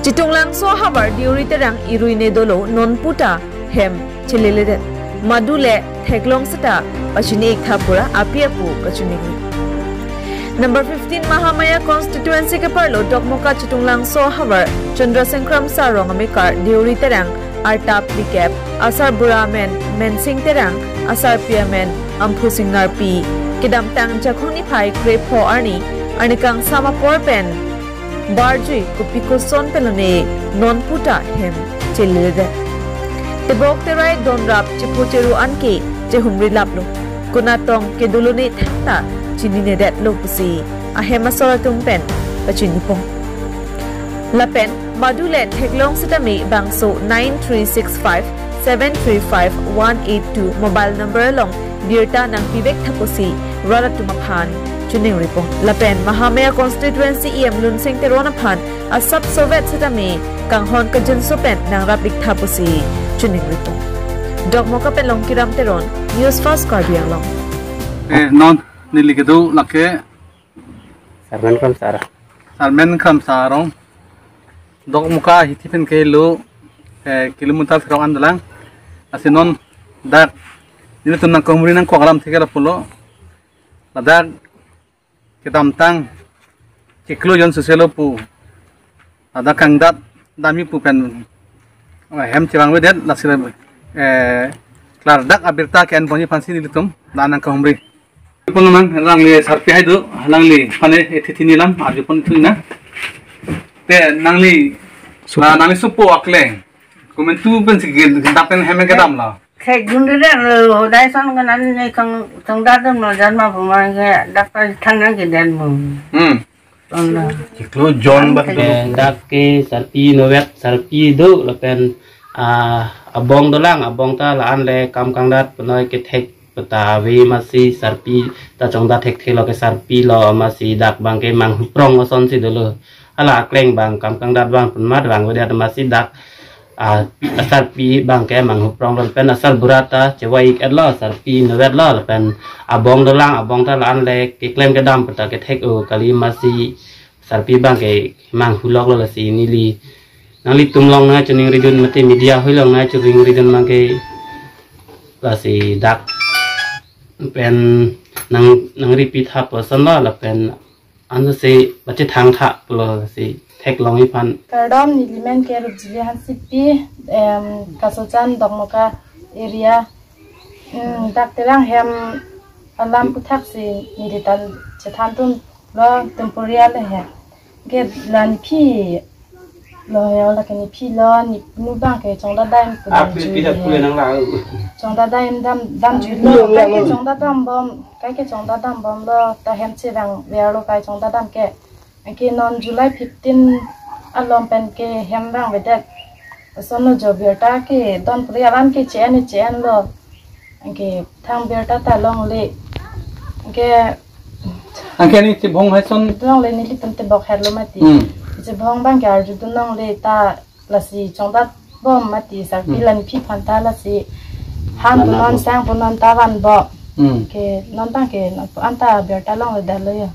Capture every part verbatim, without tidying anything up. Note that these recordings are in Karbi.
Chitunglangso ahavar Deuri Terang irui ne dolo, nonputa hem cheleledet. Madu le theklong seta pachini-ik tha pu ra api apo kachiningri. Number fifteen Mahamaya constituency keparlo Dokmoka Chitunglangso ahavar Chandra Sengkram Sarong amekar Deuri Terang arta phlikep, asarbura amen Mensing Terang, asarpi amen Amphu Singnarpi. Kedamtang Jakhong niphai krepho arni, arni kangsam apor pen barjui kopi koson pelone nonputa hem cheleledet. Tebok terai donrap chepu cheru anke chehumri laplo. Konatong kedolone thangta chininedetlo pusi ahem asor atum pen pachinipon. Lapen madu le theklong sitame bangso nine three six five seven three five one eight two mobile number along birta nangpivek tha pusi rat atum aphan chiningripon. Lapen Mahamaya constituency E M Lunsing Teron aphan asap sovet sitame kanghon kajinso pen nangrap-ik tha pusi chiningripon. Dokmoka pen Longkiram Teron, News Fast Karbi Anglong. Eh, non neli kedo lake Sarmen Kram Sar. Sarmen Kram Sarong. Dokmoka hithi pen kelo, eh, kilometer throk an dolang. Lasi non dak nelitum nangkehumri nangkok alam thikera pulo. Ladak kedamtang chiklo jon soselo pu. Ladak kangdat damji pu pen, eh, hem chevangvedet, lasi, eh, klardak abirta ke-enponji aphansi nelitum la nangkehumri. Pun mang, alangli sarpi hai do, alangli aphan e, eh, thithi nilam arjupon thu na. Te nangli, so- la nangli sopo akle. Komantu pensi ke, dak pen hem kedam la. Thekdunde lo, hodai ason ke nangli ne chong, chongdat damlo jan ma pu ma ke dak ta than nangkedet mo. Hmm. Chiklo jon bat. Eh, dak ke sarpi novet, sarpi do lapen, ah, abong dolang, abong ta la-an le kam kangdat penoi kethek peta ave masi sarpi ta chongdat thekthe lo ke sarpi lo masi dak abang ke manghuprong asonsi dolo. Hala akleng abang kam kangdat abang pen mat vangvedet masi dak, ah, asarpi abang ke manghuprong lo pen asarbura ta chevai-ik etlo, sarpi novet lo lapen abong dolang, abong ta la-an le keklem kedam peta kethek-o kali masi sarpi abang ke manghulok lo lasi neli nanglitum along nangchiningridun mate media hoi along nangchiningridun abang ke lasi dak pen nang, nangripi tha pu ason lo lapen ansi pachethang tha pulo lasi theklongji aphan. Kardom, neli men ke Rupjili Hansepi, em, Kasochan Dokmoka area. Hmm, dak Terang hem alam aputhak si neli ta chethan atum lo, tumpuri ale he. Ke la nephi lo he, la ke nephi lo, nepinu abang ke chongdat dam pu damjuilo he. Chongdat dam dam, damjuilo. Kaike chongdat dambom, kaike chongdat dambomlo ta hem chevangverlo kai chongdat dam ke. Anke non July fifteen along pen ke hem vangvedet. Ason lo jo birta kedon puri alam ke che-en che-enlo. Anke thang birta ta longle. Anke, anke neli chevong hai ason longle, nelitum tebok herlo mati. Hmm. Chevong abang ke arjudun longle ta lasi chongdat bom mati sarpi. Hmm. La nephi aphan ta lasi han pu non, sang pu non ta vanbom. Hmm. Ke non abang ke non pu anta birta longledetlo ya.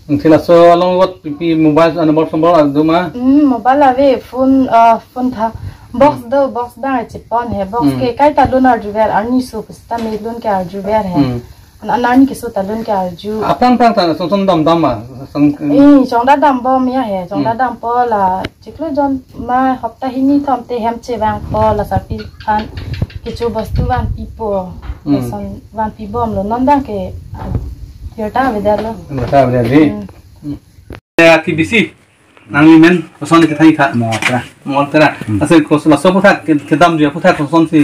Thila so along what pi mobile number sombor do ma? Hmm, mobile ave, phone, ah, phone tha. Box, hmm, do, box abang chepon he. Box, hmm, ke kaita lun arjuver, arni su pusita me lun ke arjuver he. Hmm. An, an arni keso ta lun ke arju. Aphrang phrang ta song song damdam ma? Song, eh, chongdat dambom ya he, chongdat, hmm, dampo la chiklo jon ma hopta hini thom te hem chevangpo la sarpi aphan kecho bostu vanpipo. Hmm. Lason vanpibomlo, non abang ke birta avedetlo. Birta avedetlo. Hmm. Hmm. Ya, T B C. Nangli men koson kethai tha? Mo Terang. Mo Terang. Hmm. Ase kos laso aputhak ke, kedamji aputhak kosonsi?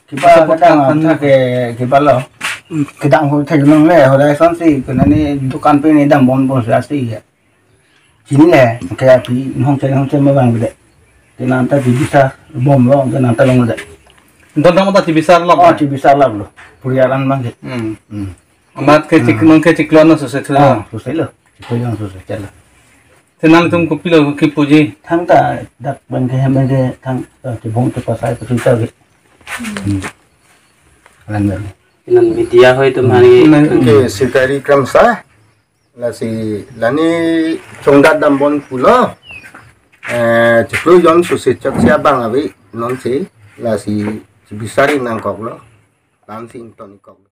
Kiba kedam aputhak ke, kiba lo. Hmm. Kedam ho theklongle, hodai asonsi, kena ni dukan pen ne dambom bom sa si ya. Chinile, ke api hongche hongche mavangvedet. Kena anta tibisar bomlo, kena anta longvedet. Don dam anta tibisar lo? Oh, tibisar lo. Purialan abang ke. Hmm. Hmm. Amat ke chik, hmm, non ke chiklo ano sose thu. Ah, sose lo. Chiklo ano sose chalo. Te nangtum kopilo kipuji? Thangta dak abang ke hem abang ke thang, eh, chevong chepasai pu ta ke. Hmm. Alam abang. Inan media hoi atum, hmm, hani. Nang ke Sikari Kramsa. Lasi lani chongdat dambom pulo. Eh, chiklo jon susi chot si abang ave non si, lasi chibisari nangkoklo, tan si ington-ik koklo.